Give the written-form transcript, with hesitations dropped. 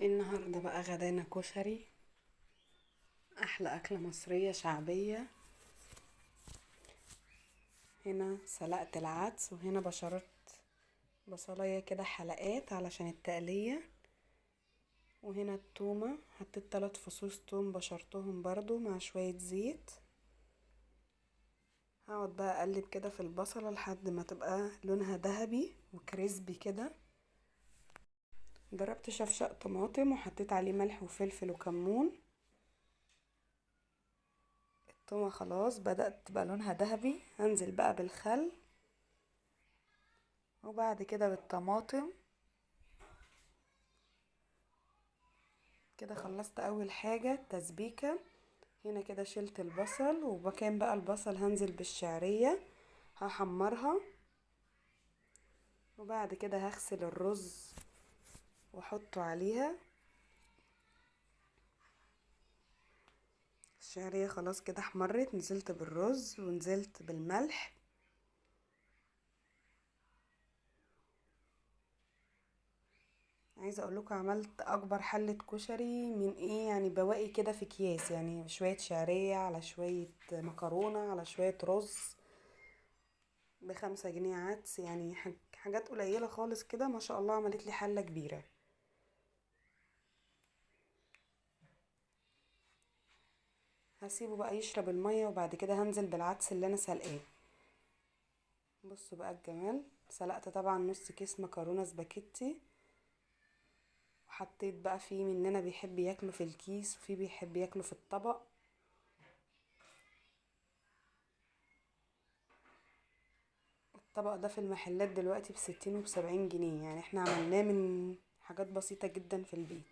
النهاردة بقى غدانا كشري، أحلى أكلة مصرية شعبية. هنا سلقت العدس، وهنا بشرت بصلاية كده حلقات علشان التقلية، وهنا التومة حطيت 3 فصوص توم بشرتهم برضو مع شوية زيت. هقعد بقى اقلب كده في البصلة لحد ما تبقى لونها ذهبي وكريسبي كده. ضربت شفشق طماطم وحطيت عليه ملح وفلفل وكمون. التومة خلاص بدأت تبقى لونها ذهبي. هنزل بقى بالخل وبعد كده بالطماطم. كده خلصت اول حاجة التسبيكة. هنا كده شلت البصل، ومكان بقى البصل هنزل بالشعرية هحمرها، وبعد كده هغسل الرز واحطه عليها. الشعرية خلاص كده احمرت، نزلت بالرز ونزلت بالملح. عايزه اقول لكم عملت اكبر حله كشري من ايه، يعني بواقي كده في اكياس، يعني شوية شعرية على شوية مكرونه على شوية رز ب5 جنيه عدس، يعني حاجات قليله خالص كده. ما شاء الله عملت لي حله كبيرة. هسيبه بقى يشرب المية، وبعد كده هنزل بالعدس اللي انا سلقاه. بصوا بقى الجمال. سلقت طبعا نص كيس مكرونه سباكيتي، وحطيت بقى فيه مننا بيحب ياكله في الكيس وفيه بيحب ياكله في الطبق. الطبق ده في المحلات دلوقتي ب60 وب70 جنيه، يعني احنا عملناه من حاجات بسيطة جدا في البيت.